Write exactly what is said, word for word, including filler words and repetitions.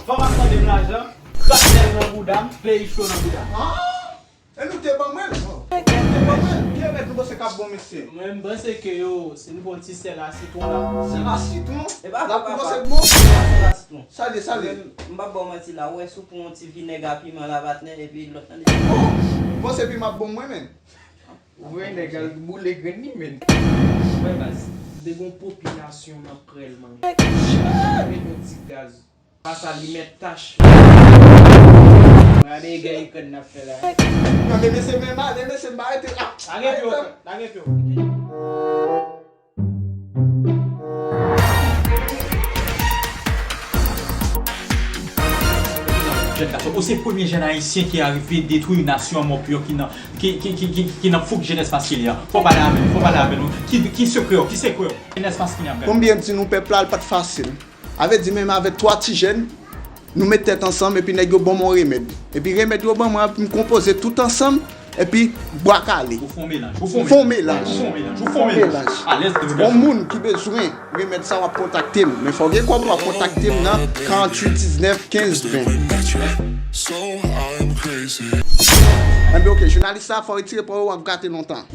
Kòm ap tande m lajan, krak nèl nan bouda m, kleyis cho nan bouda m. E nou te ban mwen l. Nou te ban mwen l. Ki remèd nou panse k ap bon, mesye? Mwen, m panse ke yo, si nou pran ti sèl a sitwon la. Sèl a sitwon? E pa La vre, pou papa. Panse k bon? Sa sitwon. Salye, salye. M pa ba w manti la, ou wè si w pran yon ti vinèg a piman la patnè, epi lòt nan. Oh, ou panse pi m ap bon mwen, menm? Ou wè nèg al boule grenn li, menm. Wè baz. Te gon popilasyon nan prèl, man. Met yon ti gaz. Pa sa li mèt tach. Gade gèy kòn n ap fè la. Gade mesye, men male mesye, m pa rete la. Lage pye w, lage pye w. Jèn gason, ou se premye jèn ayisyen ki arive detwi yon nasyon an mòpyon ki nan ki, ki, ki, ki, ki nan fouk jenès maskilin an. Fò w pale avè nou, fò w pale avè nou. Ki, ki sekrè w, ki sekrè w? Jenès maskilin ap gade. Konbyen di nou pèp la, l pa t fasil. Avè di menm avèk twa ti jèn, nou met tèt ansanm epi nèg yo ban m yon remèd. Epi remèd yo ban mwen an, m konpoze tout ansanm, epi bwa kale. Ou fè yon melanj. Ou fè M fè yon melanj. Ou fè yon melanj. Ou fè yon melanj. Melanj. Alèz, Yon moun ki bezwen remèd sa w ap kontakte m. Men fò w gen kòb w ap kontakte m nan karanntuit diznèf kenz ven. So I'm crazy. Enben ok, jounalis la fò retire pawòl w ap gate lontan.